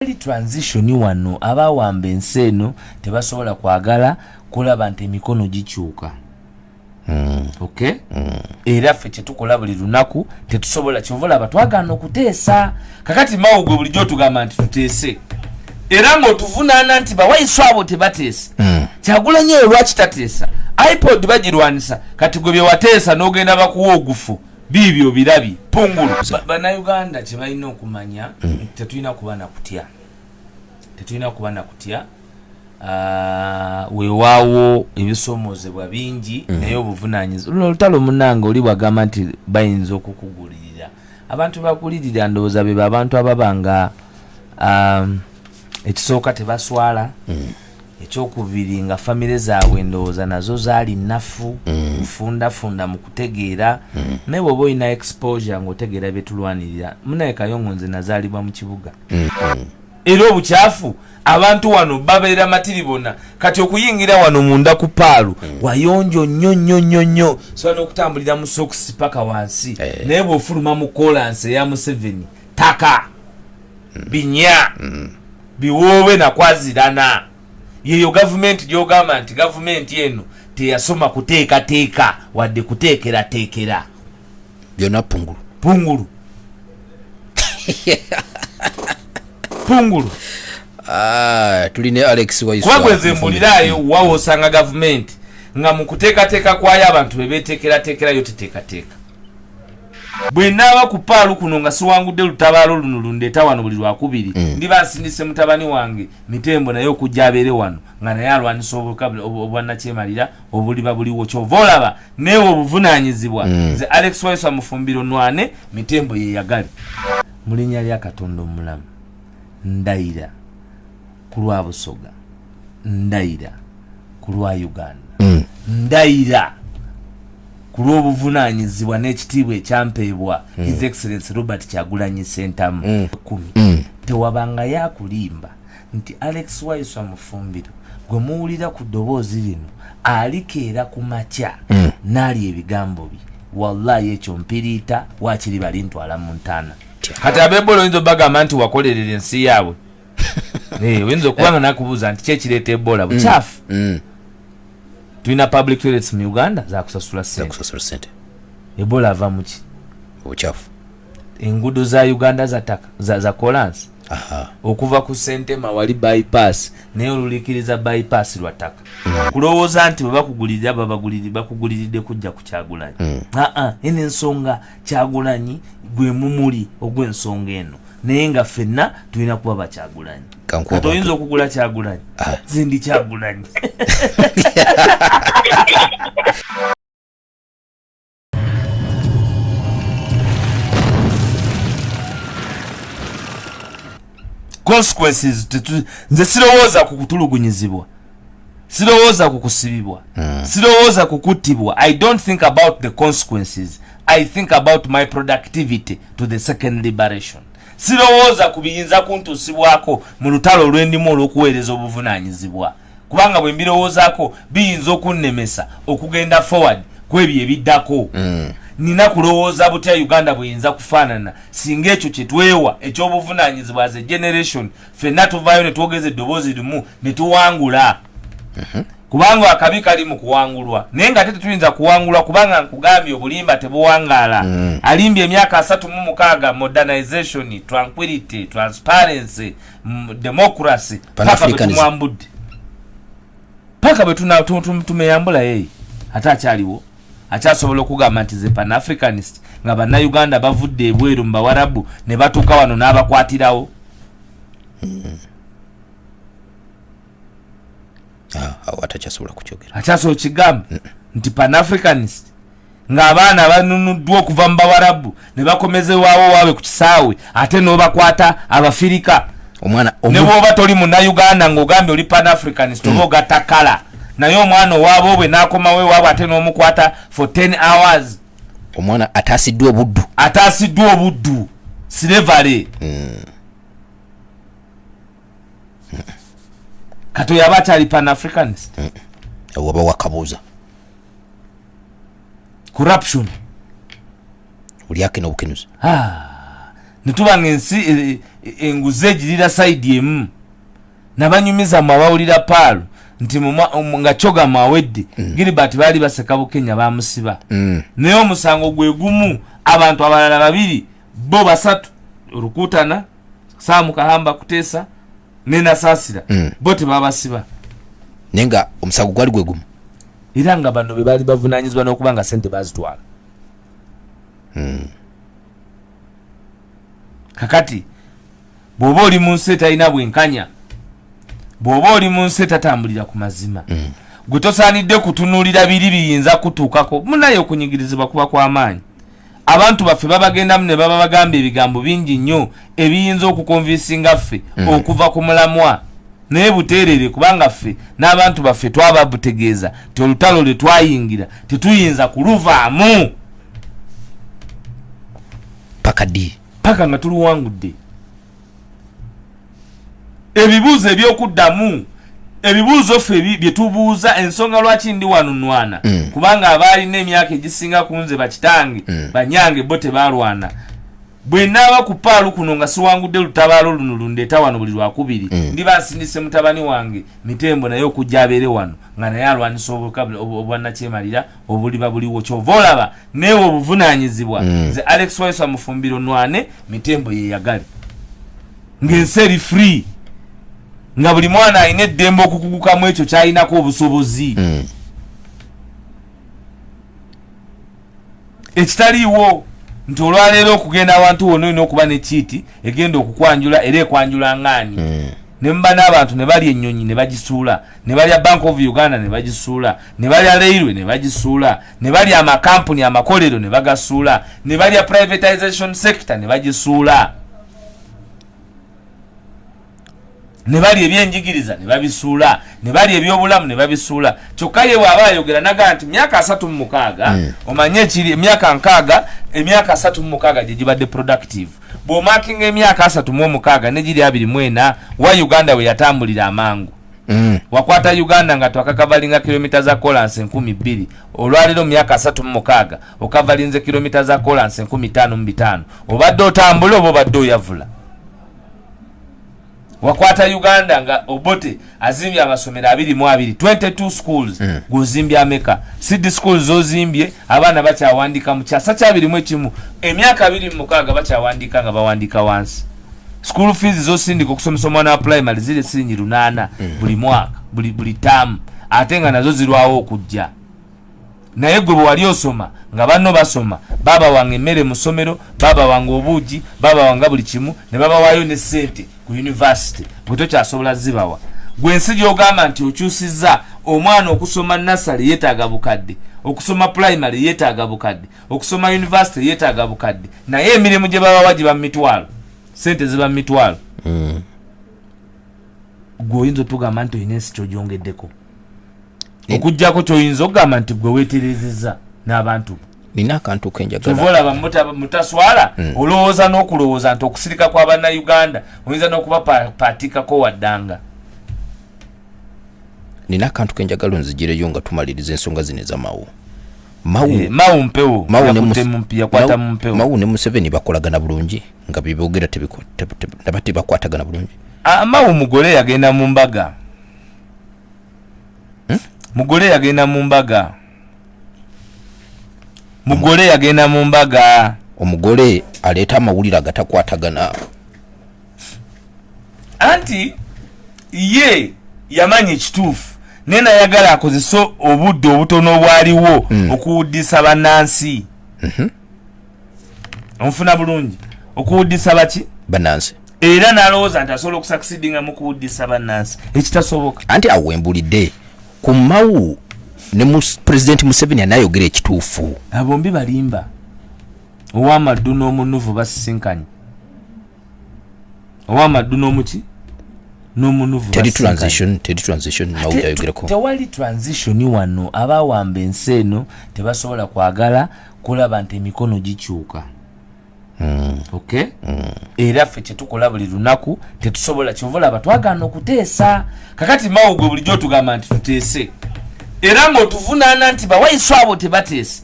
Tewali transition wano, abawamba ensi eno tebasobola kwagala kulaba nti emikono gikyuka. Okay? Era ffe kyetukola buli lunaku tetusobola, kyova olaba twagaana okuteesa. Kakati Mao gwe bulijjo otugamba nti tuteese, era ng'otuvunaana nti bawayiso abo tebateesa. Kyagulanyi oyo lwaki tateesa? Ipod bagirwanisa, kati gwe byewateesa n'ogenda bakuwa ogufu biibyo birabye pungulu. Bannayuganda kye balina okumanya, tetulina kuba na kutya, tetulina kuba na kutya. Weewaawo ebisoomoozebwa bingi, naye obuvunaanyizibwa luno olutalo munange oli bwagamba nti bayinza okukugulirira, abantu bagulirira ndowooza be abantu ababa nga ekisooka tebaswala, ekyokubiri nga famire zaabwe ndowooza nazo zaali nnafu nfundafunda mu kutegeera. Naye bw'oba olina exposure ng'otegeera bye tulwanirira, munaye Kayongo, nze nazaalibwa mu kibuga era obukyafu abantu wano babeera matiribona. Kati okuyingira wano munda ku paalu wayonjo nnyo nnyo nnyo nnyo, sobola n'okutambulira mu sokisi paka wansi. Naye bw'ofuluma mu kolansi eya Museveni, taka binya biwoobe nakwazirana. Yeyo gavumenti gyogamba nti gavumenti eno teyasoma kuteekateeka wadde kuteekerateekera. Byonna pungulu. Pungulu, pungulu. Ah, tuli ne Alex Waiswa. Kuba gwe nze mbuliraayo wawa osanga gavumenti nga mu kuteekateeka kwayo abantu be beeteekerateekerayo teteekateeka. Bwe naaba ku paalu kuno nga siwangudde lutabaalo luno lundeeta wano buli lwakubiri, ndiba nsindise mutabani wange Mitembo naye okujja abeere wano nga naye alwanisa obwannakyemalira obuliba buliwo. Kyova olaba neewe obuvunaanyizibwa, nze Alex Waiswa Mufumbiro nwane, Mitembo yeyagale. Mu linnya lya Katonda omulamu, ndayira ku lwa Busoga, ndayira ku lwa Uganda, ndayira ku lw'obuvunaanyizibwa n'ekitiibwa ekyampeebwa His Excellence Robert Kyagulanyi Ssentamu 10, tewabangayo akulimba nti Alex Waiswa Mufumbiro gwe muwulira ku ddoboozi lino alikeera ku makya n'alya ebigambo bye. Wallahi ekyo mpiriita, waakiri balintwala mu ntaana. Kati ab'Ebola oyinza obagamba nti wakolerera ensi yaabwe? Oyinza okuba nga nakubuuza nti kyekireeta Ebola bukyafu. Tulina public toilets mu Uganda zakusasula sente. Zakusasula sente. Ebola ava muki? Obukyafu. Enguudo za Uganda za ttaka, za kolansi okuva ku Sentema wali bypass, naye olulikiriza bypass lwa ttaka. Kulowooza nti bwe bakugulirira bakuguliridde kujja ku Kyagulanyi. Aa, eno ensonga Kyagulanyi gwe mumuli ogw'ensonga eno, naye nga ffenna tulina kuba bakyagulanyi. Kankuwa Kati oyinza okugula Kyagulanyi? Nze ndi Kyagulanyi. Consequences nze sirowooza ku kutulugunyizibwa, sirowooza ku kusibibwa, sirowooza ku kuttibwa. I don't think about the consequences, I think about my productivity to the second liberation. Sirowooza ku biyinza kuntuusibwako mu lutalo olw'endimu olw'okuweereza obuvunaanyizibwa, kubanga bwe mbirowoozaako biyinza okunnemesa okugenda forward ku ebyo ebiddako. Nina kulowooza butya Uganda bweyinza kufaanana singa ekyo kye twewa ekyobuvunaanyizibwa as a generation ffenna tuvaayo ne twogeza eddoboozi limu ne tuwangula. Kubanga akabi kali mu kuwangulwa, naye nga ate tetuyinza kuwangulwa, kubanga nkugambye obulimba tebuwangaala. Alimbye emyaka 36, modernization, tranquility, transparency, democracy, paka bwe Pan-Africanism. tumwambudde, paka bwe tumeyambula yeye ate akyaliwo akyasobola okugamba nti ze Panafricanist, nga Bannayuganda bavudde ebweru mu Bawarabu ne batuuka wano n'abakwatirawo. Ah, awo atakyasobola kukyogera. Akyasobola okigamba nti Panafricanist ng'abaana banunuddwa okuva mu Bawarabu ne bakomezebwawo waabwe ku kisaawe, ate n'obakwata Abafirika. Omwana ne bw'oba toli Munnayuganda ng'ogambye oli Panafricanist oba ogatta kala, naye omwana owaboobwe n'akomawo ewaabwe ate n'omukwata for 10 hours. Omwana ataasiddwa obuddu. Ataasiddwa obuddu, slavery. Kati oyo aba akyali Panafricanist? Awo waba wakabuuza. Corruption. Olyake n'obukenuzi. Ah, Ne tuba nga ensi enguzi egirira sayidi emu. Nabanyumiza mu abawulira paalo nti nga Kyogamu awedde, Gilbert baali baseka Bukenya bamusiba. Naye omusango gwe gumu, abantu abalala babiri, bo basatu, Rukutana, Saamu Kahamba Kuteesa ne Nasasira, bo tebabasiba. Naye nga omusango gwali gwe gumu. Era nga bano be baali bavunanyizibwa n'okuba nga sente bazitwala. Kakati bw'oba oli mu nsi etalina bwenkanya, bw'oba oli mu nsi etatambulira ku mazima, gwe tosaanidde kutunuulira biri biyinza kutuukako. Munaye, okunyigirizibwa kuba kw'amaanyi. Abantu baffe babagendamu ne baba bagamba ebigambo bingi nnyo ebiyinza okukonvinsinga ffe okuva ku mulamwa, naye buteerere, kubanga ffe n'abantu baffe twababutegeeza nti olutalo lwe twayingira tetuyinza kuluvaamu Paka ddi? Paka nga tuluwangudde. Ebibuuzo ebyokuddamu, ebibuuzo ffe bye tubuuza, ensonga lwaki ndi wano nwana, kubanga abaalina emyaka egisinga ku nze, bakitange, banyange, bo tebalwana. Bwe naaba ku paalu kuno nga siwangudde lutabaalo luno lundeeta wano buli lwakubiri, ndiba nsindise mutabani wange Mitembo naye okujja abeere wano nga naye alwanisa obwannakyemalira obuliba buliwo. Kyova olaba neewe obuvunaanyizibwa. Nze Alex Waiswa Mufumbiro nwane, Mitembo yeyagale ng'ensi eri free, nga buli mwana alina eddembe okukugukamu ekyo kyalinako obusobozi. Ekitaliiwo nti olwaleero okugenda awantu wonna olina okuba ne kiiti egenda okukwanjula, era ekwanjula ngaani? Ne muba n'abantu ne balya ennyonyi ne bagisuula, ne balya Bank of Uganda ne bagisuula, ne balya railway ne bagisuula, ne balya amakampuni amakolero ne bagasuula, ne balya privatization sector ne bagisuula, ne balya ebyenjigiriza ne babisuula, ne balya ebyobulamu ne babisuula. Kyokka ye bw'aba ayogera nagaa nti myaka 36, omanye ekiri emyaka 60, emyaka 36 gye gibadde productive. Bw'omakinga emyaka 36 negiri 24, wa Uganda we yatambulira amangu? Wakwata Uganda nga twakakavalinga kilomita za kolansi 2000. Olwaleero mu myaka 36 okavalinze kilomita za kolansi 5500. Obadde otambula oba obadde oyavula? Wakwata Uganda nga Obote azimbye amasomero 22, 22 schools. Gwozimbye ameka? Seed schools zozimbye, abaana bakyawandika mu kyasa kyabiri mu ekimu, emyaka 26 bakyawandiika nga bawandiika wansi. School fees zosindika okusomesa omwana wa primary ziri siringi 800 buli mwaka, buli taamu, ate nga nazo zirwawo okujja. Naye gwe bwe wali osoma nga banno basoma, babawanga emmere mu ssomero, babawanga obuugi, babawanga buli kimu, ne babawaayo ne ssente ku university. Gwe tokyasobola zibawa. Gwe ensi gy'ogamba nti okyusizza, omwana okusoma nasale yeetaaga bukadde, okusoma primary yeetaaga bukadde, okusoma university yeetaaga bukadde, naye emirimu gye babawa giba mu mitwalo, ssente ziba mu mitwalo. Gwe oyinza otugamba nti olina ensi kyogyongeddeko, okugyako kyoyinza okugamba nti gwe weeterezeza n'abantu bo? Nina akantu kenjagala. Kyova olaba mutaswala. Olowooza n'okulowooza nti okusirika kwa bannayuganda oyinza n'okubapaatikako waddanga. Nina akantu kenjagala onzigireyo nga tumaliriza ensonga zino ezamawu Mawu. Mawu mpewo. Mawu ne yakutte yakwata mu mpewo. Mawu ne Museveni bakolagana bulungi nga byeboogera naba tebakwatagana bulungi? Ah, Mawu mugole yagenda mu mbaga. Mugole yagenda mu mbaga, mugole yagenda mu mbaga. Omugole aleeta amawulire agatakwatagana. Anti ye yamanya ekituufu, naye nayagala akozese obudde obutono obwaliwo okuwuddisa bannansi. Onfuna bulungi? Okuwuddisa baki? Bannansi. Era nalowooza nti asobola okusakisidinga mu kuwuddisa bannansi, ekitasoboka. Anti awo wembulidde ku Mawu ne President Museveni anayogera ekituufu. Abombi balimba. Owamaddu n'omunuvu basisinkanye, owamaddu n'omuki n'omunuvu Teri basisinkanye. transition, teri transition. Mawu Ate yayogerako. Tewali transition wano. Abawamba ensi eno tebasobola kwagala kulaba nti emikono gikyuka. Okay, era ffe kyetukola buli lunaku tetusobola. Kyova olaba twagaana okuteesa. Kakati Mawu, gwe bulijjo otugamba nti tuteese, era ng'otuvunaana nti bawayiso abo tebateesa.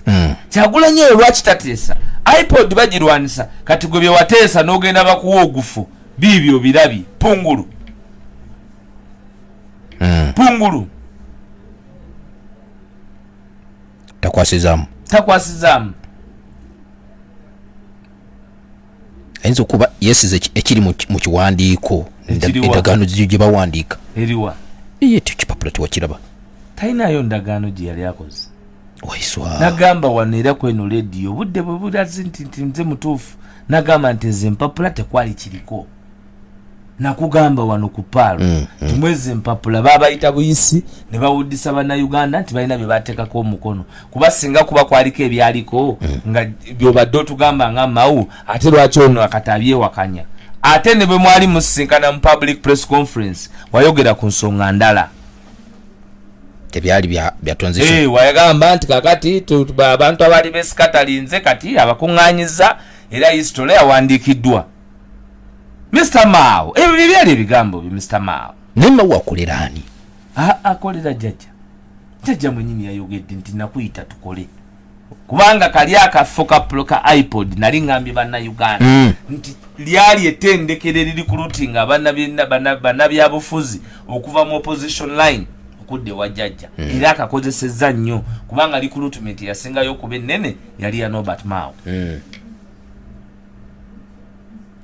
Kyagulanyi oyo lwaki tateesa? Ipod bagirwanisa. Kati gwe byewateesa n'ogenda bakuwa ogufu, biibyo obirabye. Pungulu. Pungulu. Takwasizaamu. Takwasizaamu. Ayinza okuba yesize ekiri mu kiwandiiko, endagaano gye bawandiika. Eriwa? Iye, kipapula tewakiraba? Talinayo ndagaano gye yali akoze. Waiswa. Nagamba wano era kweno lediyo, obudde bwe bulazi nti nze mutuufu, nagamba nti nze empapula tekwali kiriko. Nakugamba wano ku paalo timwezi empapula babayita buyisi ne bawuddisa Bannayuganda nti balina bye bateekako omukono, kuba singa kuba kwaliko ebyaliko nga byobadde otugamba nga Mawu, ate lwaki ono akati abyewakanya? Ate ne bwe mwali musisinkana mu public press conference, wayogera ku nsonga ndala. Tebyali bya transition. Eh, wayagamba nti kakati abantu abaali besikatalinze kati abakuŋŋanyiza, era history awandiikiddwa Mr Mao. Ebyo bye byali ebigambo bye, Mr Mao. Naye Mao akolera ani? Akolera jjajja. Jjajja mwenyini yayogedde nti nakuyita tukole, kubanga kali akafo ka ka iPod nali ngambye Bannayuganda nti lyali ettendekero eriri ku luti nga bannabyabufuzi okuva mu opposition line okudda ewa jjajja. Era akakozesezza nnyo, kubanga recruitment yasingayo okuba ennene yali ya Norbert Mao.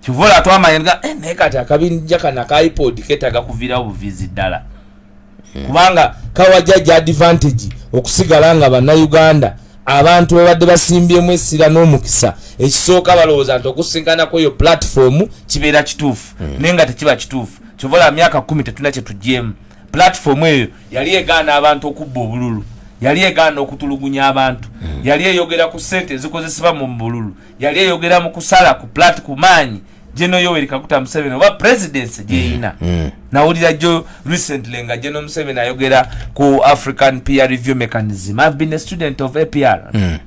Kivola twamanya eh, naye kati akabinja kano aka iPod ketaaga kuviirawo buviizi ddala, kubanga kawa jjajja advantage okusigala nga Bannayuganda abantu babadde basimbyemu essira n'omukisa. Ekisooka, balowooza nti okusinkana kweyo platform kibeera kituufu, naye nga tekiba kituufu. Kyovola myaka 10 tetulina kyetugyemu. Platform eyo yali egaana abantu okubba obululu, yali egaana okutulugunya abantu, yali eyogera ku ssente ezikozesebwa mu bululu, yali eyogera mu kusala ku plat ku maanyi General Yoweri Kaguta Museveni oba presidency gyeyina. Nawulira jo recently nga General Museveni ayogera ku African Peer Review Mechanism. I've been a student of APR,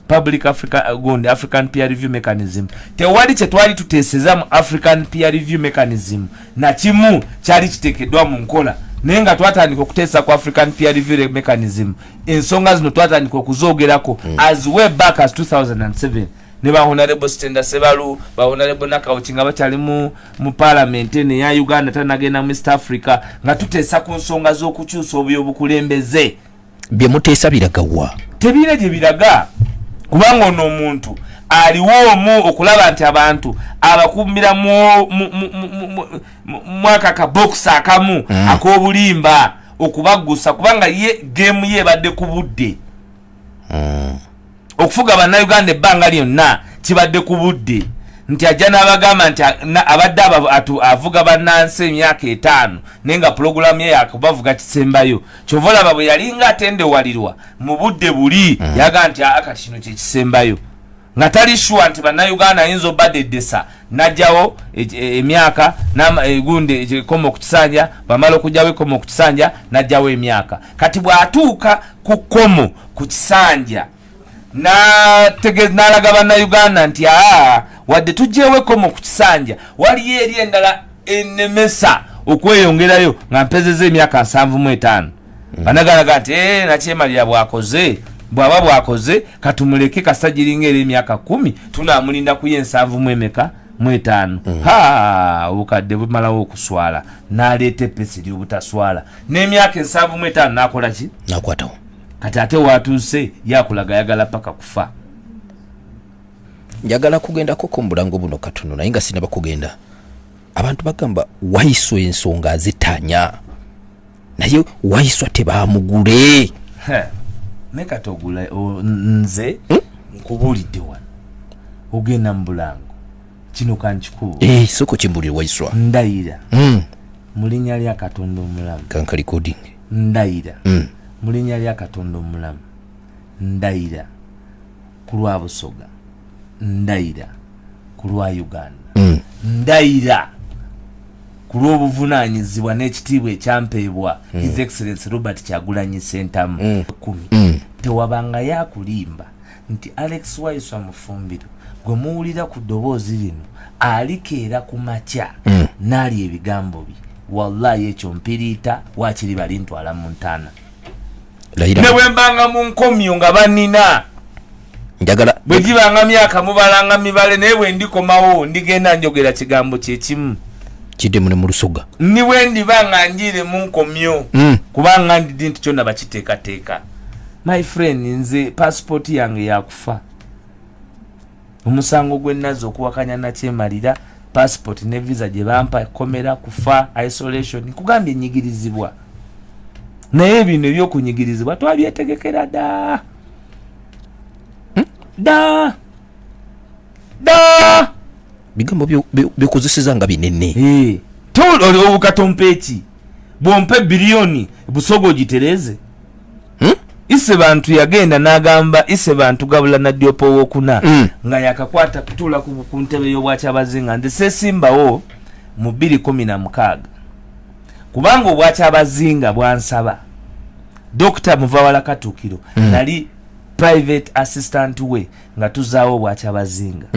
Public Africa, gundi African Peer Review Mechanism. Tewali kyetwali tuteeseza mu African Peer Review Mechanism nakimu kyali kiteekeddwa mu nkola, naye nga twatandika okuteesa ku African Peer Review Mechanism, ensonga zino twatandika okuzoogerako as way back as 2007 ne ba Honorable Sitenda Sebalu, ba Honorable Nakawuki nga bakyali mu parliament eno eya Uganda, tanagenda mu East Africa, nga tuteesa ku nsonga z'okukyusa obuyo obukulembeze. Bye muteesa biragawa? Tebirina gye biraga, kubanga ono omuntu aliwo omu okulaba nti abantu abakuumira mwaka akabokisi akamu ak'obulimba okubaggusa, kubanga ye game ye ebadde ku budde. Okufuga Bannayuganda ebbanga lyonna kibadde ku budde, nti ajja n'abagamba nti abadde avuga bannansi emyaka 5, naye nga pulogulaamu ye yakubavuga kisembayo. Kyova olaba bwe yalinga atendewalirwa mu budde buli, yaga nti aa, kati kino kyekisembayo, nga tali sure nti Bannayuganda ayinza obadedesa najjawo emyaka gundi ekikomo ku kisanja. Bamala okugjawo ekkomo ku kisanja, najjawo emyaka. Kati bw'atuuka ku kkomo ku kisanja, n'alaga Bannayuganda nti aa, wadde tugyewo ekkomo ku kisanja, waliyo eri endala enemesa okweyongerayo nga mpezeza emyaka 75. Banagalaga nti eh, nakyemalira bwakoze, bw'aba bwakoze katumuleke, kasita giringa era emyaka 10 tunamulinda kuye 70 mu emeka mu etaano. Ha, obukadde bumalawo okuswala, n'aleeta epesi ery'obutaswala n'emyaka 75 n'akola ki? Nakwatawo. Kati ate watuuse yakulaga ayagala paka kufa. Njagala kugendako ko mu bulango buno katono, naye nga sinaba kugenda, abantu bagamba Waiswa ensonga azitanya, naye Waiswa tebamugule. Naye kati ogula nze nkubuulidde wano, ogenda mu bulango kino kankikubu. Eh, soko kimbulire Waiswa. Ndayira mu linnya lya Katonda omulamu. Kanka recording. Ndayira mu linnya lya Katonda omulamu, ndayira ku lwa Busoga, ndayira ku lwa Uganda, ndayira ku lw'obuvunaanyizibwa n'ekitiibwa ekyampeebwa His Excellence Robert Kyagulanyi Sentamu 10, tewabangayo akulimba nti Alex Waiswa Mufumbiro gwe muwulira ku ddoboozi lino alikeera ku makya n'alya ebigambo bye. Wallahi ekyo mpiriita, waakiri balintwala mu ntaana. Layira. Ne bwe mbanga mu nkomyo nga banina. Njagala bwe gibanga myaka mubalanga mibale, naye bwe ndikomawo ndigenda njogera kigambo kyekimu. Kiddemu ne mu Lusoga. Ni bwe ndiba nga njiire mu nkomyo, kubanga ndidi nti kyonna bakiteekateeka. My friend, nze passport yange yakufa. Omusango gwe nazza okuwakanya nakyemalira, passport ne visa gye bampa komera, kufa, isolation. Nkugambye nyigirizibwa, naye bino ebyokunyigirizibwa twabyetegekera dda dda dda. Bigambo byokozeseza nga binene. Obukatompa eki bwompa biliyoni Busoga ogitereeze. Ise bantu yagenda n'agamba ise bantu gabula Nadyopa owokuna nga yakakwata kutuula ku ntebe y'obwakyabazinga, nze sesimbawo mu 2016 kubanga obwakyabazinga bwansaba Dr Muvawala Katukiro. Nali private assistant we nga tuzaawo obwakyabazinga.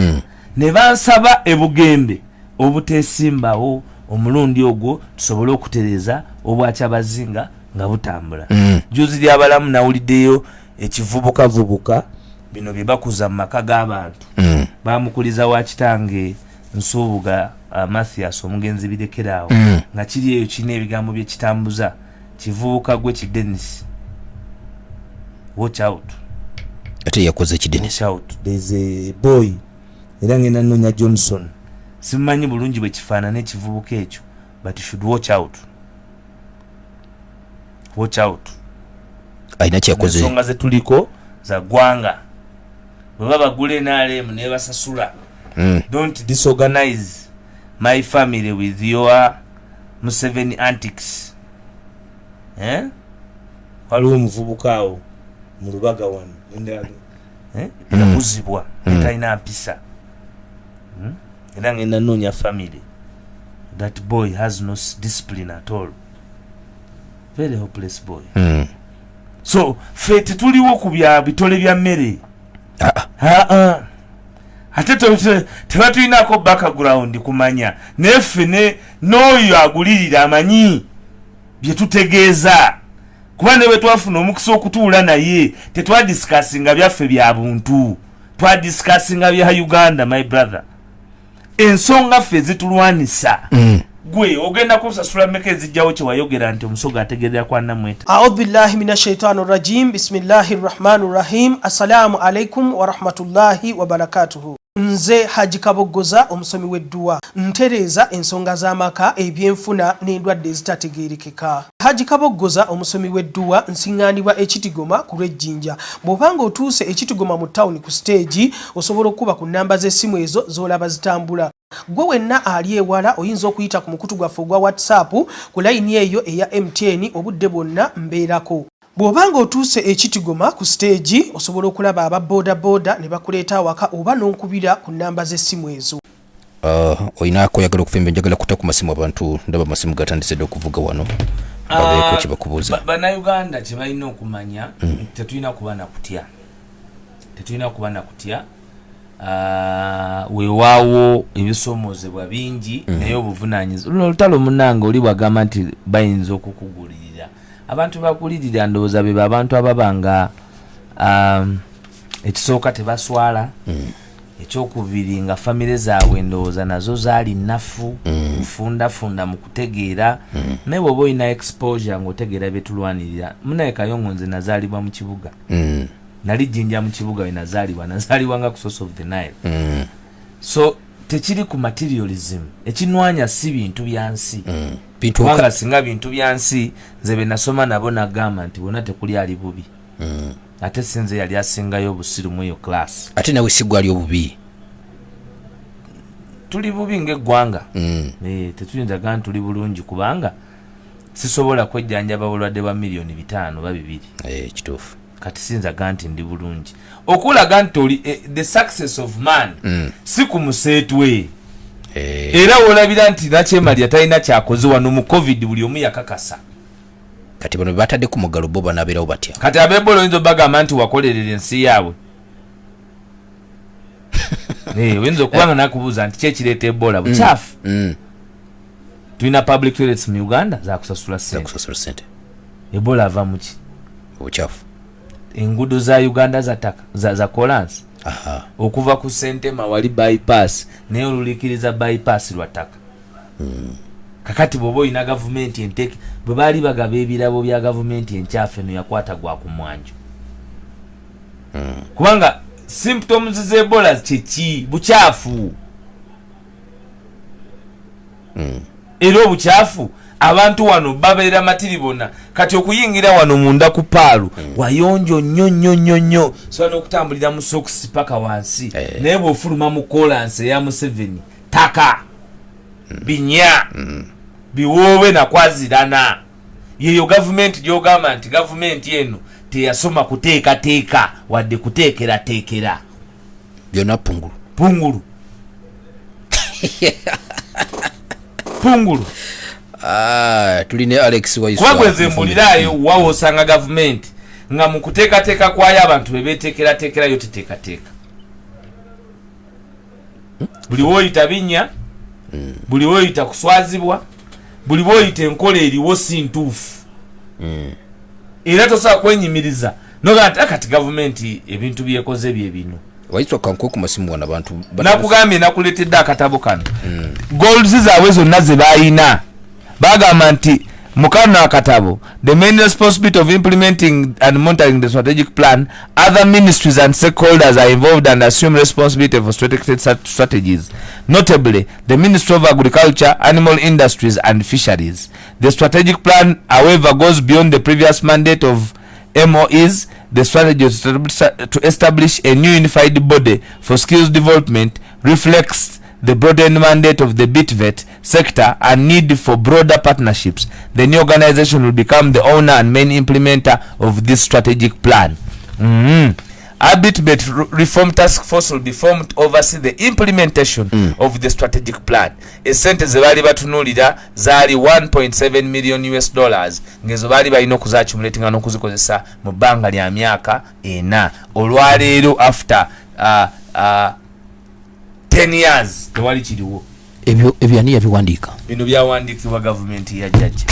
Ne bansaba ebugembe obutesimbawo omulundi ogwo tusobole okutereeza obwakyabazinga nga butambula. Juzi lyabalamu nawuliddeyo ekivubukavubuka bino bye bakuza mu maka g'abantu. Bamukuliza wa kitange Nsubuga Mathias omugenzi Birekeraawo, nga kiri eyo kirina ebigambo bye kitambuza. Kivubuka gwe ki Denis, watch out. Ate yakoze ki Denis? Watch out, there's a boy, era ngenda nonya Johnson, simumanyi bulungi bwe kifaanana ekivubuka ekyo, but you should watch out, watch out. Alina kyakoze? Ensonga zetuliko za ggwanga, bwe babagula NRM nebasasula. Don't disorganize my family with your Museveni antics, eh? Waliwo omuvubuka awo mu Lubaga wano, eh? Yakuzibwa talina mpisa. Era ngenda noonya family. That boy has no discipline at all, very hopeless boy. So ffe tetuliwo ku bya bitole bya mmere. Ah, ah. Ate tebatulinako background kumanya, naye ffe n'oyo agulirira amanyi bye tutegeeza, kuba ne bwe twafuna omukisa okutuula naye tetwadiscussinga byaffe bya buntu, twadiscussinga bya Uganda. My brother, ensonga ffe ezitulwanisa, gwe ogenda kusasula meka ezijjawo kyewayogera nti Omusoga ategerera kwa namweta? Audhu billahi min ashaitani rajim, bismillahi rrahmani rrahim. Assalamu alaikum warahmatullahi wabarakatuhu. Nze Haji Kaboggoza, omusomi w'edduwa, ntereeza ensonga z'amaka, ebyenfuna n'endwadde ezitategeerekeka. Haji Kaboggoza, omusomi w'edduwa, nsiŋŋaanibwa Ekitigoma ku lw'Ejjinja. Bw'oba nga otuuse Ekitigoma mu tawuni ku siteegi, osobola okukuba ku nnamba z'essimu ezo z'olaba zitambula. Gwe wenna ali ewala oyinza okuyita ku mukutu gwaffe ogwa WhatsApp ku layini eyo eya MTN, obudde bwonna mbeerako. Bw'oba ng'otuuse Ekitigoma ku siteegi, osobola okulaba aba bodaboda ne bakuleeta awaka oba n'onkubira ku nnamba z'essimu ezo. Olina koyagala okufemba? Njagala kuta ku masimu abantu, ndaba amasimu gatandise dda okuvuga wano, babeeko kye bakubuuza. Bannayuganda kye balina okumanya, tetulina kuba na kutya, tetulina kuba na kutya. Weewaawo ebisomoozebwa bingi, naye obuvunanyizibwa luno olutalo munange oli bwagamba nti bayinza okukugulirira, abantu bagulirira ndowooza beba abantu ababa nga ekisooka tebaswala, ekyokubiri nga famire zaabwe ndowooza nazo zaali nnafu nfundafunda mu kutegeera. Naye bw'oba olina exposure ng'otegeera byetulwanirira, munaye Kayongo, nze nazaalibwa mu kibuga. Nali Jjinja mu kibuga we nazaalibwa, nazaalibwa nga ku source of the Nile. So tekiri ku materialism, ekinwanya si bintu bya nsi. Bintu kubanga singa bintu bya nsi, nze be nasoma nabo nagamba nti bonna tekuli ali bubi. Ate si nze yali asingayo obusiru mu eyo class. Ate nawe si gwali obubi. Tuli bubi ng'eggwanga. Eh, tetuyinza gamba nti tuli bulungi, kubanga sisobola kwejjanjaba bulwadde bwa miliyoni 5 ba 2. Eh, kituufu. Kati siyinza ga nti ndi bulungi okulaga nti oli the success of man si ku museetwe. Era wolabira nti nakyemalira talina kyakoze wano mu COVID, buli omu yakakasa. Kati bano bebatadde ku muggalo bo banabeerawo batya? Kati abebola oyinza obagamba nti wakolerera ensi yaabwe? Eh, oyinza okuba nga nakubuuza nti kyekireeta ebola bukyafu. Tulina public toilets mu Uganda zakusasula sente. Zakusasula sente. Ebola ava muki? Obukyafu. Enguudo za Uganda za ttaka, za kolansi. Okuva ku Sentema wali bypass, naye olulikiriza bypass lwa ttaka. Kakati bw'oba olina gavumenti enteeke, bwe baali bagaba ebirabo bya gavumenti enkyafu eno yakwata gwa ku mwanjo. Kubanga symptoms z'Ebola kyeki? Bukyafu. Era obukyafu abantu wano babeera matiribona. Kati okuyingira wano munda ku paalu wayonjo nnyo nnyo nnyo nnyo, sobola n'okutambulira mu sokisi paka wansi. Naye bw'ofuluma mu kolansi eya Museveni, taka binya biwoobe nakwazirana. Yeyo gavumenti gy'ogamba nti gavumenti eno teyasoma kuteekateeka wadde kuteekerateekera. Byonna pungulu. Pungulu. Pungulu. Ah, tuli ne Alex Waiswa. Kuba gwe nze mbuliraayo wa w'osanga gavumenti nga mu kuteekateeka kwayo abantu be beeteekerateekera yo teteekateeka. Buli woyita binnya, buli woyita kuswazibwa, buli woyita enkola eriwo si ntuufu. Era tosobola kwenyimiriza noga nti kati gavumenti ebintu byekoze bye bino. Waiswa, kankuwe ku masimu wano abantu Nakugambye nakuleetedde akatabo kano. Goals zaabwe zonna ze balina, bagamba nti mu kano akatabo, the main responsibility of implementing and monitoring the strategic plan, other ministries and stakeholders are involved and assume responsibility for strategic strategies, notably the Ministry of Agriculture, Animal Industries and Fisheries. The strategic plan, however, goes beyond the previous mandate of MOEs. The strategy is to establish a new unified body for skills development reflects the broadened mandate of the BTVET sector and need for broader partnerships. The new organization will become the owner and main implementer of this strategic plan. A BTVET reform task force will be formed to oversee the implementation of the strategic plan. Esente ze baali batunuulira zaali 1.7 million US dollars, ng'ezo baali balina okuzaccumulatinga n'okuzikozesa mu bbanga lya myaka 4. Olwaleero after 10 years tewali kiriwo. Ebyo ani yabiwandiika? Bino byawandiikibwa gavumenti ya jjajja,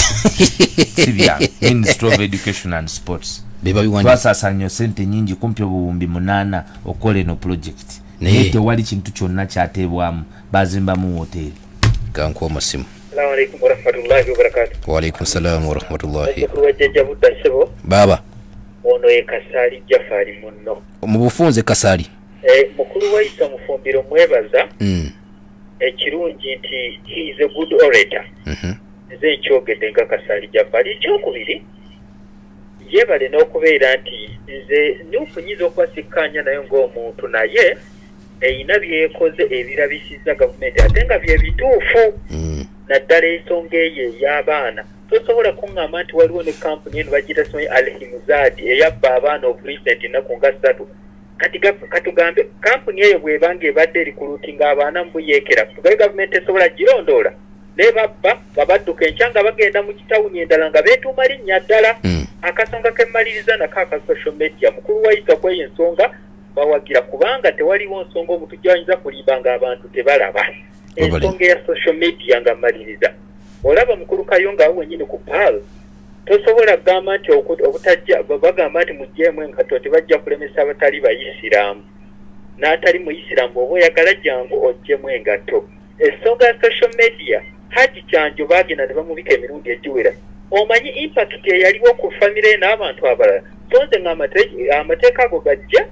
si bya Ministry of Education and Sports. Be babiwandiika. Twasaasanya sente nyingi, kumpi 8000, okukola eno project, naye tewali kintu kyonna kyateebwamu. Bazimbamu woteeri. Kankuwa amasimu. Assalamu alaikum warahmatullahi wabarakatuh. Waalaikum salaamu warahmatullahi. Muzzukulu wa Jjajja Budda, ssebo. Baaba. Ono ye Kasaali Jafari munno. Mu bufunze Kasaali. Eh, mukulu Waiswa Mufumbiro mwebaza. Ekirungi nti he is a good orator. Nze nkyogedde nga Kasaali Jafari. Ekyokubiri, yeebale n'okubeera nti nze NUP nyinza okuba sikkaanya nayo ng'omuntu, naye eyina byekoze ebirabisizza gavumenti ate nga bye bituufu, naddala ensonga eyo ey'abaana. Tosobola kuŋŋamba nti waliwo ne kampuni eno bagiyita simanyi Alhimzad eyabba abaana of recent ennaku nga 3. Kati katugambe kampuni eyo bw'eba ng'ebadde erikuluutinga abaana mu buyeekera, tugambe gavumenti esobola girondoola nebabba nga badduka enkya nga bagenda mu kitawuni endala nga beetuuma linnya ddala. Akasonga ke mmaliriza nako aka social media, mukulu Waiswa, kweyo ensonga bawagira, kubanga tewaliwo nsonga omuntu gy'ayinza kulimba ng'abantu tebalaba. Ensonga eya social media nga mmaliriza, olaba mukulu Kayonga awo wennyini ku Pearl, tosobola kugamba nti obutajja bagamba nti muggyemu engatto, tebajja kulemesa abatali bayisiraamu. N'atali muyisiraamu bw'oba oyagala jangu oggyemu engatto. Ensonga ya social media, Haji Kyanjo baagenda ne bamubika emirundi egiwera. Omanyi impact eyaliwo ku famire ye n'abantu abalala? So nze ngamba amateeka ago gajje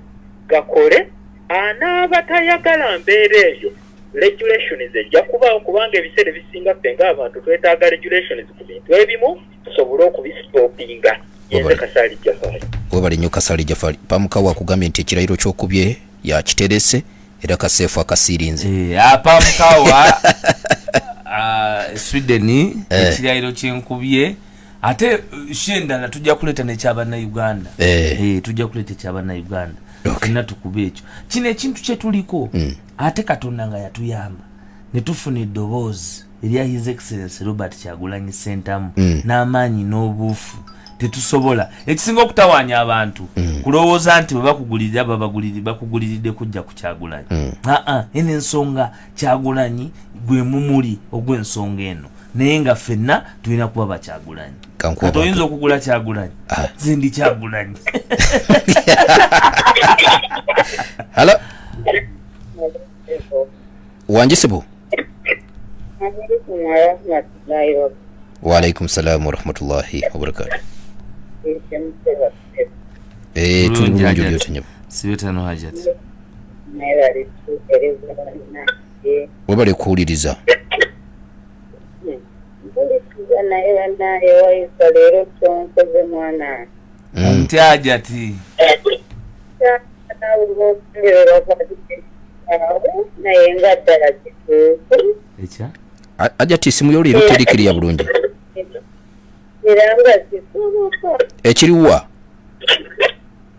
gakole, anaaba tayagala mbeera eyo regulations ejja kubaawo, kubanga ebiseera ebisinga ffe ng'abantu twetaaga regulations ku bintu ebimu tusobole okubistopinga. Yenze Kasaali Jafari. Webale nnyo Kasaali Jafari. Pamukawa akugambye nti ekirayiro ky'okubye yakiterese era kaseefu akasiirinze. Apamukawa Sweden. Ekirayiro kyenkubye ate shi endala tujja kuleeta nekyabannayuganda. Tujja kuleeta ekyabannayuganda. Fenna tukube ekyo. Kino ekintu kyetuliko, ate Katonda nga yatuyamba ne tufuna eddoboozi erya His Excellence Robert Kyagulanyi Sentamu n'amaanyi n'obuufu, tetusobola. Ekisinga okutawaanya abantu kulowooza nti bwe bakugulirira bakuguliridde kujja ku Kyagulanyi. Aa, eno ensonga Kyagulanyi gwe mumuli ogw'ensonga eno, naye nga ffenna tulina kuba bakyagulanyi. Kankuwa Kati oyinza okugula Kyagulanyi? Ah. Nze ndi Kyagulanyi. Halo. Wangi sebo. Waalaikum salaamu warahmatullahi wabarakatu. Eh, tuli bulungi, oli otya nyabo? Sibetano Hajat. Webale kuwuliriza. Mpuliriza, naye banaye wayisa leero kyonkoze mwana. Nti Hajati. Naye nga ddala kituufu? Ekya Hajati, esimu yo leero terikiriya bulungi. Era nga kisoboka? Ekiriwa?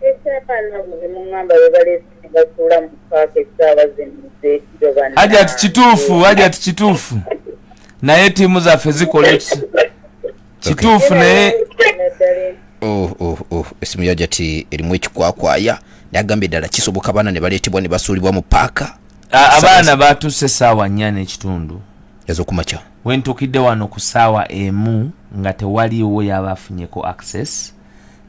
Ekyabaana bwe muŋŋamba bwe baleese ne batuula mu paaka essaawa zino ez'ekiro, bannange. Hajati, kituufu. Hajati, kituufu, naye ttiimu zaffe zikola eki kituufu, naye Oh, esimu ya Hajati erimu ekikwakwaya, naye agambye ddala kisoboka abaana ne baleetebwa ne basuulibwa mu paaka? Abaana batuuse 4:30 ez'okumakya. Wentuukidde wano ku 1:00 nga tewaliiwo yaba afunyeko access,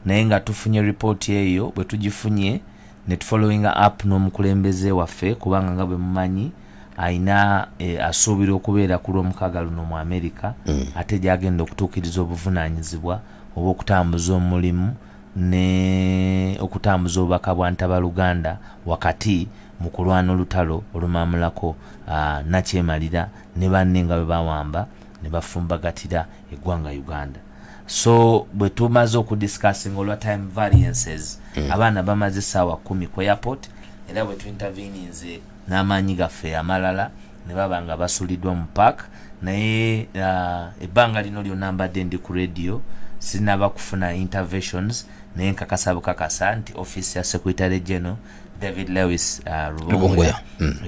naye nga tufunye ripooti eyo. Bwe tugifunye ne tufollowinga up n'omukulembeze waffe, kubanga nga bwe mumanyi ayina asuubira okubeera ku Lwomukaaga luno mu America, ate gyagenda okutuukiriza obuvunaanyizibwa oba okutambuza omulimu ne okutambuza obubaka bwa Ntabaluganda wakati mu kulwana olutalo olumamulako nakyemalira ne banne nga bwe bawamba ne bafumbagatira eggwanga Uganda. So bwe tumaze okudiscussinga olwa time variances, abaana bamaze 10:00 ku airport, era bwe tuinterveninze n'amaanyi gaffe amalala ne baba nga basuliddwa mu park. Naye ebbanga lino lyonna mbadde ndi ku radio, sinaba kufuna interventions, naye nkakasa bukakasa nti office ya Secretary General David Lewis Rubongoya. Rubongoya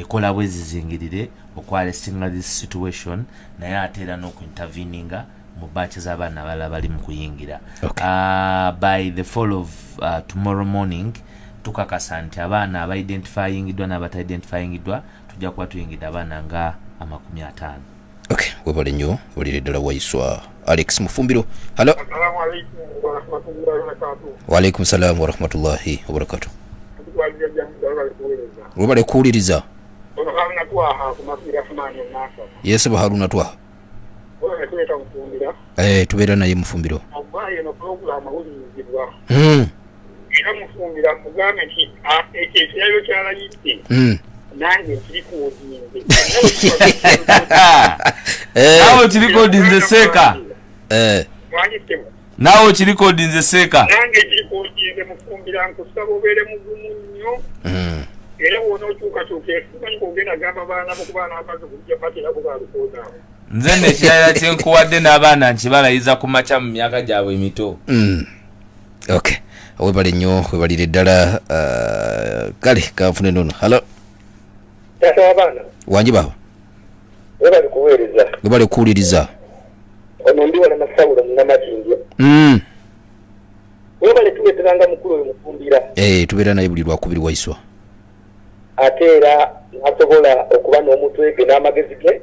ekola bwezizingirire okwarrestinga this situation, naye ate era n'okuinterveninga mu batch z'abaana abalala bali mu kuyingira. By the fall of tomorrow morning tukakasa nti abaana abaidentifyingiddwa n'abataidentifingiddwa tujja kuba tuyingidde abaana nga 50. Okay, webale nnyo, walire ddala Waiswa Alex Mufumbiro. Halo. Assalamu alaikum warahmatullahi wabarakatuh. Waalaikum salaamu warahmatullahi wabarakatu. Tukwaziza jamu bali kuweereza. Webale kuwuliriza. Ono Haruna Twaha ku Masira Fumani Enasa. Yesebo Haruna Twaha. Ono tuleeta Mufumbira. Eh, tubeera naye Mufumbiro. Ogwayo eno pulogulaamu awulirizibwa. Era Mufumbira mugambe nti ekyo ekirayiro kyalayidde nange nkirikodinze. Naawe okirikodinze seeka. Wanditemu. Naawe okirikodinze seeka. Nange nkirikodinze. Mufumbira, nkusaba obeere mugumu nnyo. Era bw'onookyukakyuka esimanyi bw'ogenda gamba baana bo kuba n'amazzi kujja baterako balukooda abo. Nze nno ekirayiro kyenkuwadde n'abaana nkibalayiza ku makya mu myaka gyabwe emito. Okay, webale nnyo, webalire ddala. Kale kanfune nono. Halo. Taata w'abaana. Wangi baba. Webali kuweereza. Webale kuwuliriza. Ono ndi wala Masawulo Munnamakindye. Webale tuleeteranga mukulu oyo Mufumbira. Eh, tubeera naye buli Lwakubiri, Waiswa. Ate era n'asobola okuba n'omutwe ge n'amagezi ge,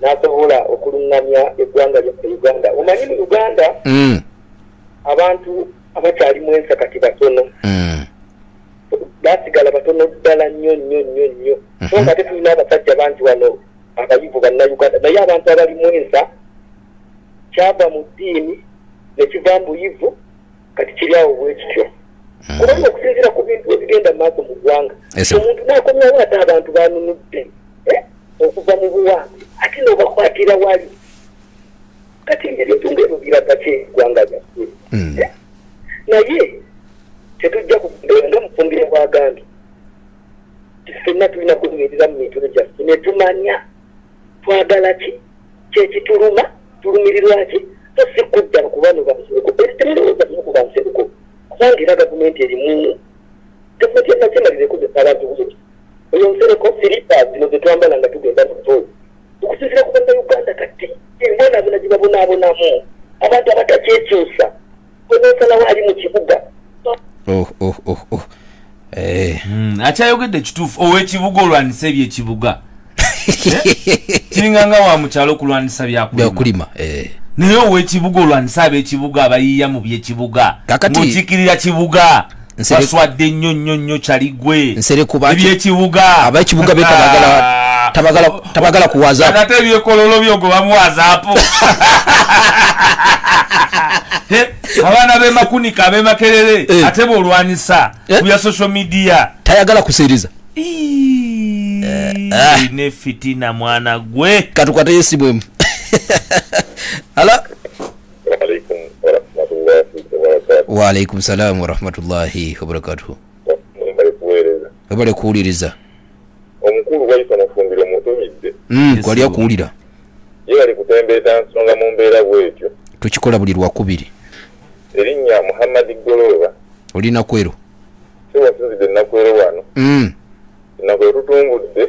n'asobola okuluŋŋamya eggwanga lyaffe Uganda. Omanyi mu Uganda abantu abakyalimu ensa kati batono, basigala batono ddala nnyo nnyo nnyo nnyo, so nga ate tulina abasajja bangi wano abayivu Bannayuganda, naye abantu abalimu ensa kyava mu ddiini ne kiva mu buyivu, kati kiri awo bwe kityo, kubanga okusinziira ku bintu ebigenda mu maaso mu ggwanga, omuntu n'akomyawo ate abantu banunudde okuva mu buwambe, ate n'obakwatira wali. Kati ebintu ngaebyo biraga ki eggwanga lyaffe? Eh? Naye tetujja kugenda nga Mufumbiro bwagambye, ffenna tulina kunywerera mu mitwe gyaffe ne tumanya twagala ki, kyekituluma, tulumirirwa ki, so si kudda ku bano bansereko. Temulowooza nnyo ku bansereko, kubanga era gavumenti erimu, gavumenti yanakyemalira ekozesa abantu bweti. Oyo Nsereko, siripa zino zetwambala nga tugenda mu ttooyi, okusinziira ku Bannayuganda kati embonaabona gye babonaabonamu, abantu abatakyekyusa onosalawo ali mu kibuga. Oh. Eh. Akyayogedde kituufu, ow'ekibuga olwanisa ebyekibuga. Eh? Kiringa nga wa mukyalo okulwanisa byakulima. Byakulima, eh. Naye ow'ekibuga olwanisa ab'ekibuga abayiiya mu byekibuga. Kakati ng'okiikirira kibuga. Baswadde nnyo nnyo nnyo kyaligwe ebyekibuga abekibuga be tabagala tabagala tabagala ku whatsapp ate ebyekololo byogo bamu whatsapp. Abaana bemakunika abemakerere eh. Ate bolwanisa eh. Ku bya social media tayagala kuseereza. Eh, ne fitina mwana gwe. Katukwate esimu emu. Hala. Waalaikum salamu warahmatullahi wabarakatuhu. Webale kuwuliriza. Omukulu Waiswa Mufumbiro mutumidde. Kwali akuwulira. Ye bali kutembeeta nsonga mu mbeera bwetyo. Tukikola buli lwakubiri. Erinnya Muhammad Goloba. Oli Nakwero? Sebo, nsinzidde Nakwero wano. Nakwero tutumbudde.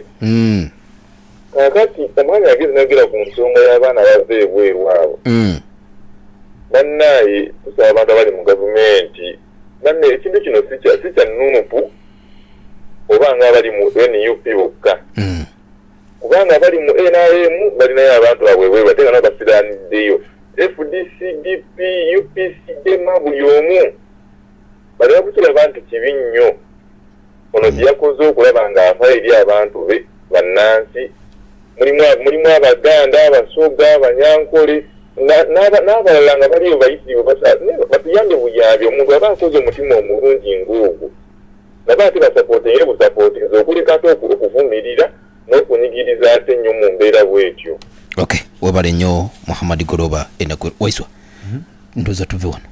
Kaakati omwami agezi nayogera ku nsonga y'abaana bava ebweru abo. Bannaaye, tusaba abantu abali mu gavumenti, banne, ekintu kino si kya NUP oba nga abali mu NUP bokka. Kubanga abali mu NRM balinayo abantu baabwe ebweru ate nga nabo basiraniddeyo. FDC, DP, UPC, DEMA, buli omu balina kukiraba nti kibi nnyo ono kye yakoze okulaba ng'afa eri abantu be bannansi. Mulimu Abaganda, Abasoga, Abanyankole n'abalala nga baliyo bayitirivu. Batuyambe buyambi, omuntu aba akoze omutima omulungi ng'ogwo naba ate basapootinge busapootinze okuleka ate okuvumirira n'okunyigiriza ate ennyo mu mbeera bwetyo. Ok, webale nnyo Muhammad Goloba enaku Waiswa. Ndowooza tuve wano.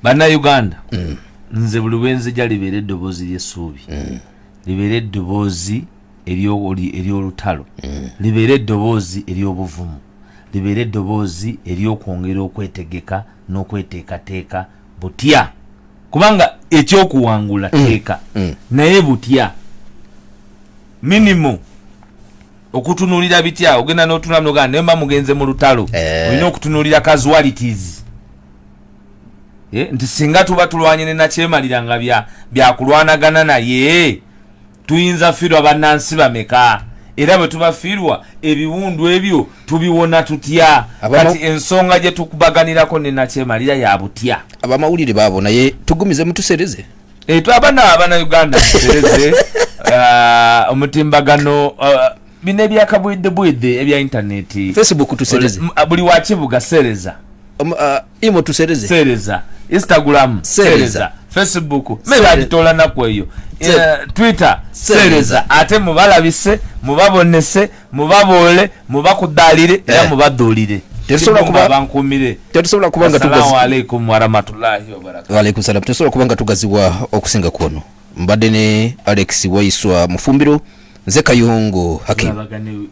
Bannayuganda, nze buli lwenzija libeere eddoboozi ly'essuubi, libeere eddoboozi ery'olutalo, libeere eddoboozi ery'obuvumu, libeere eddoboozi ery'okwongera okwetegeka n'okweteekateeka butya, kubanga ekyokuwangula teeka naye butya minimu okutunuulira bitya ogenda n'otunula nogamba naye mba mugenze mu lutalo. Olina okutunuulira casualties. Nti singa tuba tulwanye ne nakyemalira nga byakulwanagana naye tuyinza fiirwa bannansi bameka, era bwe tubafiirwa ebiwundu ebyo tubiwona tutya? Kati ensonga gye tukubaganirako ne nakyemalira ya butya. Abamawulire baabo naye tugumize mutusereze. Abana abanauganda musereze omutimbagano, bino ebyakabwidde ebya intaneti. Facebook tusereze. Buli wakibuga sereza. Imo tusereze. Sereza Instagram. Sereza. Sereza Facebook, me bagitola naku eyo. Twitter sereza, ate mubalabise, mubabonese, mubaboole, mubakudalire era mubadulire. Tetusobola bankumire. Tetusobola kuba nga Assalamu alaikum warahmatullahi wabarakatuh. Waalaikum salam. Tetusobola kuba nga tugazibwa okusinga kwono. Mbadde ne Alex Waiswa Mufumbiro, nze Kayongo Hakim. Tulabagane.